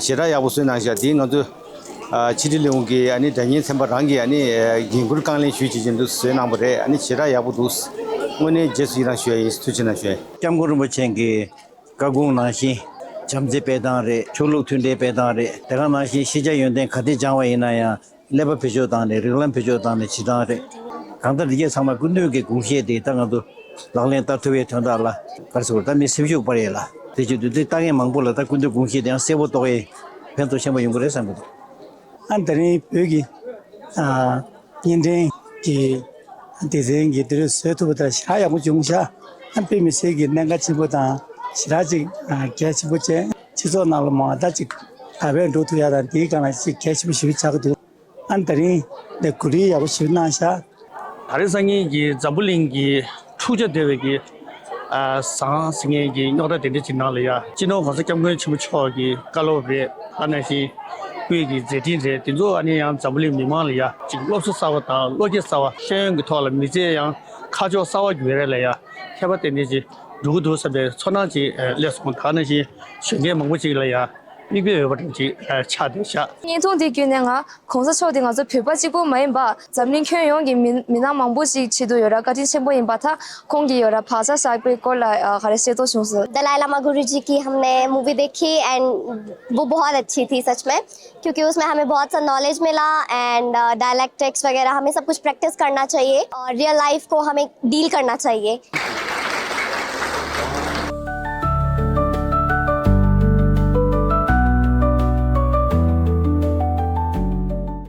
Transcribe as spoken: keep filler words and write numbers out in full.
ཞེ་དྲག་ཡག་པོ་བཟོས་གནང་ཤག་དེ་ང་ཚོ་ཨ་ཕྱི་དྲིལ་ལས་ཁུངས་ཀྱི་ཨ་ནི་སྒྲ་སྙན་ཚན་པ་རང་གིས་ཨ་ནི་ཨ་འགན་འཁུར་རྐང་ལེན་ཞུས་བྱེད་ཀྱི་འདུག་བཟོས་གནང་པ་རེད། ཨ་ནི་ཞེ་དྲག་ཡག་པོ་འདུག་དངོས་གནས་རྗེས་སུ་ཡི་རང་ཞུ་ཡ་ཡིན། ཐུགས་རྗེ་གནང་ཞུ་ཡ་ཡིན། སྐྱབས་མགོན་རིན་པོ་ཆེ་གི་བཀའ་དགོངས་ནང་བཞིན་བྱམས་བརྩེ་སྤེལ་སྟངས་རེད། ཆོས་ལུགས་མཐུན་སྒྲིལ་སྤེལ་སྟངས་རེད། དེ་ག་ནང་བཞིན་ཤེས་བྱ་ཡོན་ཏན་ག་དེ་སྦྱང་བ་ཡིན་ན་ཡང་ཀླད་པ་བེད་སྤྱོད་བཏང་ནས་རིགས་ལམ་བེད་སྤྱོད་བཏང་ནས་བྱེད་སྟངས་རེད། གང་ལྟར་འདི་གས་ཚང་མ་སྐུ་མདུན་གྱི་དགོངས་བཞེད་དེ་ད་ང་ཚོ་ལག་ལེན་བསྟར་ཐུབ་པའི་དོན་དག་ལ་ག་རེ་ཟེར་དགོས་རེད། ད་མི་སེམས་ཤུགས་སྤར་ཡས་ལ་དེ་བྱེད་དུས་དེ་ལྟ་མཁན་མང་པོ་ལ་ད་སྐུ་མདུན་དགོངས་བཞེད་དེ་ཡང་གསལ་པོ་རྟོགས་ཡས་ཕན་ཐོགས་ཆེན་པོ་ཡོང་གི་རེད་བསམ་གྱི་འདུག་ཨ་དེ་རིང་བོད་ཀྱི་ཨ་བརྙན་འཕྲིན་གྱི་སྡེ་ཚན་གྱི་དེ་རིང་བཟོས་ཐུབ་པ་དང་ཞེ་དྲག་ཡག་པོ་བྱུང་ཤག་ཨ་དཔེ་མི་སྲིད་ཀྱི་གནད་འགག་ཆེན་པོ་དང་ཞེ་དྲག་ཅིག་ཨ་གལ་ཆེན་པོ་བྱས། སྤྱི་ཚོགས་ནང་ལ་མ་ད་ཅིག་དར་བས་འགྲོ་ཐུབ་ཡ་དང་དེའི་སྒང་ལ་ཅིག་གལ་ཆེན་པོ་ཞེ་པོ་ཆགས་ཀྱི་འདུག་ཨ་དེ་རིང་འདི་གོ་སྒྲིག་ཡག་པོ་ཞེ་པོ་གནང་ཤག་ད་རེས་སང་ཉིན་གྱི་འཛམ་བུ་གླིང་གི་འཁྲུག་ཆ་དོད་པའི་གི་ཨ་ཟང་ཟིང་ངེ་གི་རྙོག་དྲ་དེ་འདྲ་ཅིག་ནང་ལ་ཡ་སྤྱི་ནོར་༸གོང་ས་༸སྐྱབས་མགོན་ཆེན་པོ་མཆོག་གི་བཀའ་སློབ་རེད། ཨ་ནང་བཞིན་སྐུའི་གི་མཛད་འཕྲིན་རེད། དེ་ཚོ་ཨ་ནི་ཡང་འཛམ་བུ་གླིང་མི་མང་ལ་ཡ་ཅིག་སློབ་གསོ་གསར་བ་དང་བློ་སྐྱེད་གསར་བ། ཤེས་ཡོན་གྱི་ཐོག་ལ་མི་ཚེ་ཡང་ཁ་ཕྱོགས་གསར་བ་བརྒྱུད་རེ་ལ་ཡ་མཁས་པ་དེ་འདྲ་ཅིག་འགྲོ་གི་འདུག་བསམ་པའི་ཚོར་སྣང་ཅིག་ཨ་སླེབས་སོང་། ད་ནང་བཞིན་གཞོན་སྐྱེས་མང་པོ་ཅིག་ལ་ཡ་མིག་དཔེ་འོས་པ་འདྲ་ཅིག་ཨ་ཆགས་བསྡད་ཤག་བརྙན་ཐུང་འདི་བརྒྱུད་ནས་ང་༸གོང་ས་མཆོག་འདི་ང་ཚོ་བོད་པ་གཅིག་པུ་མ་ཡིན་པ་འཛམ་གླིང་ཁྱོན་ཡོངས་ཀྱི་མི་མི་སྣ་མང་པོ་ཞིག་ཆེད་དུ་ཡོད་ར་བཀའ་དྲིན་ཆེན་པོ་ཡིན་པ། ད་ཁོང་གིས་ཡོད་ར་བག་ཆགས་བཞག་པའི་སྐོར་ལ་ཨ་ག་རེ་ཤེས་རྟོགས་བྱུང་སོང་། दलाई लामा गुरुजी की हमने मूवी देखी एंड वो बहुत अच्छी थी सच में, क्योंकि उसमें हमें बहुत सा नॉलेज मिला एंड डायलैक्टिक्स वगैरह हमें सब कुछ प्रैक्टिस करना चाहिए और रियल लाइफ को हमें डील करना चाहिए।